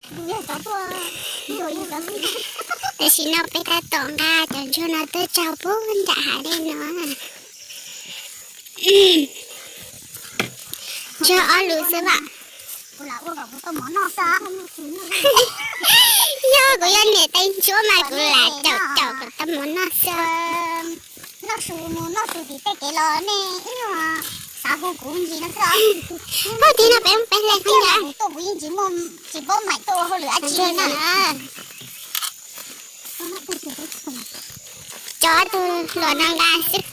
Tam sim no peb tab tom nqa cov ntsuag no tuaj tsaug puag nram hav dej no. Ntsuag ob lus xwb vam. Yog kuv yog niam tais ntsuab mas kuv lam caum caum kom tau mov noj xwb. Noj su mus noj su tim tej kev los nej ib nyuag xav hu kuv ntsis no xwb. Pog tig no peb mus peb hle xwb na. Tuaj kuv yeej tsis muaj, tsis paub maim tuaj ua hauj lwm dab tsi na. Cov tus hluas no nqa xwb.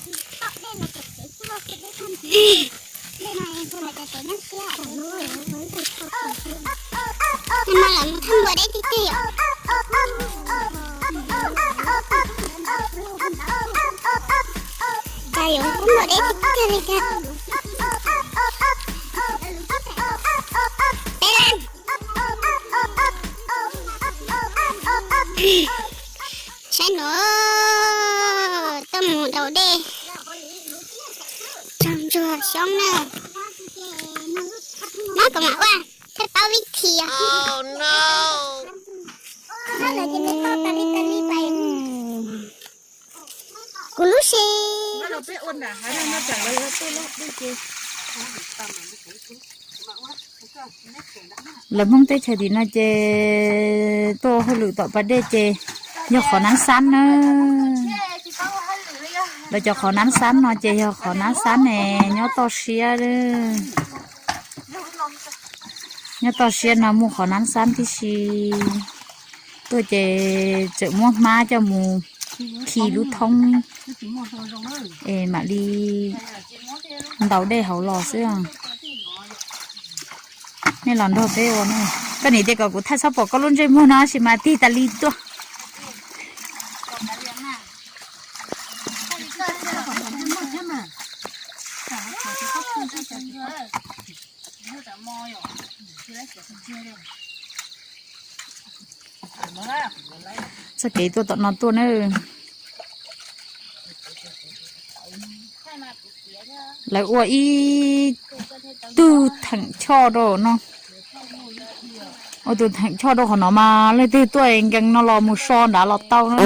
Mas lawv mus thaj npua deb tiag tiag yom. Cas yuav thaj npua deb tiag tiag li cas. Peb lab. Saib nua, tuaj mus ntaus dej tsaug ntsuag xyoob na. Nab kom mam ua, thaj paub vib thi os. Kuv lub si. Lawv Hmoob teb chaws tim no ces tuaj ua hauj lwm tom pas dej ces yog qhov nab xab na. Lawv cov qhov nab xab no ces yog qhov nab xab ne, nyob toj siab. Nyob toj siab no muaj qhov nab xab tib si. Tuaj ces tseem muab hmab coj mus khi lub thoob es mam li ntaus dej hauv los xwb. Nej los nrog peb ua na. Koj niam tias kom kuv thaij txhob pom koj lub ntsej muag no sis mas tig tas li tuaj. Txoj kev tuaj tom no tuaj na. Lawv ua ib tug theem choj rau no. Ua tus theem choj rau qhov no mas leej twg tuaj nkees no los mus so nrad los tau na.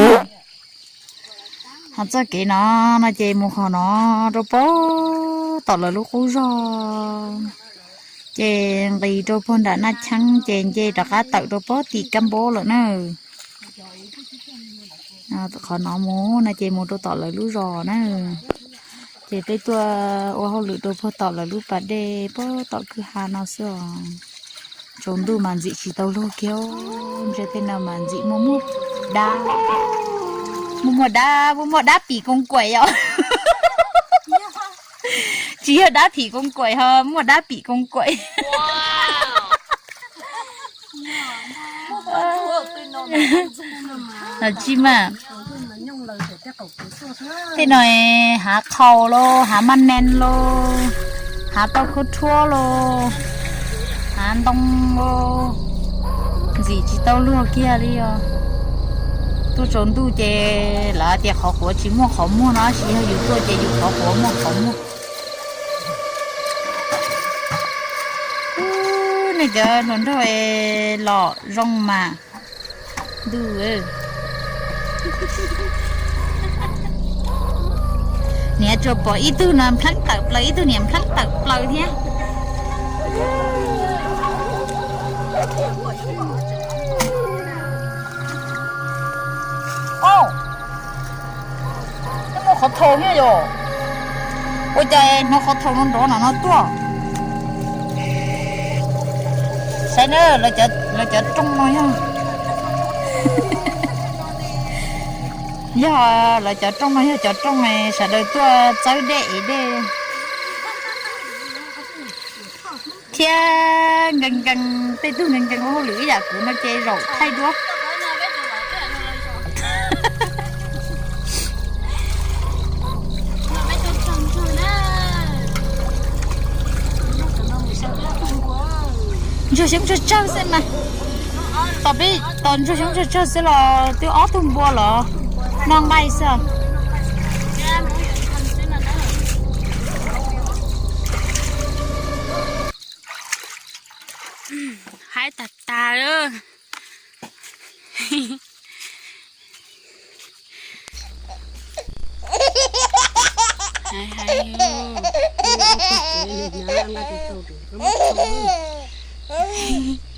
Ho txoj kev no no ces mus qhov no rau puag tom lawv lub qub zog, ces nqis rau puag nram Naj Cheeb ces nce rov qab tawm rau puag tim Kab Npaub lawm na. Qhov no mus no ces mus rau tom lawv lub zos na. Ces peb tuaj ua hauj lwm rau puag tom lawv lub pas dej puag tom kwj ha no xwb os. Tsaus ntuj mas ntxim tsis tau luag kiag, ntshe tej no mas ntxim muaj muaj dab, muaj muaj dab, muaj muaj dab phim koos kaim os. Tsis yog dab phim koos kaim ho muaj dab phim koos kaim. Tsis mas, tej no hav qhaus los, hav maj nees los, hav tauj khaub rhuab los, hav ntoo los, ntxim tsis tau luag kiag li os. Tuaj tsaus ntuj ces lawv tias qhov quav tsis muaj qhov muag no, tab sis yog yus tuaj ces yus qhov quav muaj qhov muag. Nej cov hluas nraug los zoo mas ntuj. Niam tsuas pom ib tug no npleeb tawm plaws, ib tug niam npleeb tawm plaws thiab. Hnov qhov thau thiab yom. Ua cas hnov qhov thau no nrov no no tuaj. Saib na, lawv cov rooj no yog, yog lawv cov rooj no yog cov rooj sawv daws tuaj txawb dej ev dej thiab nkees nkees, tej tug nkees nkees ua hauj lwm ib yam kuv no ces zaum thaij duab. Ntsuag xyoob tsawg tsawg xwb mas, tos peb tos ntsuag xyoob tsawg tsawg xwb los twb ob tug npua los noj nqaij xwb. Haib tag tag lawm. Hais hais, ua pawg kev li na, nqa tus tau tus, muab tau.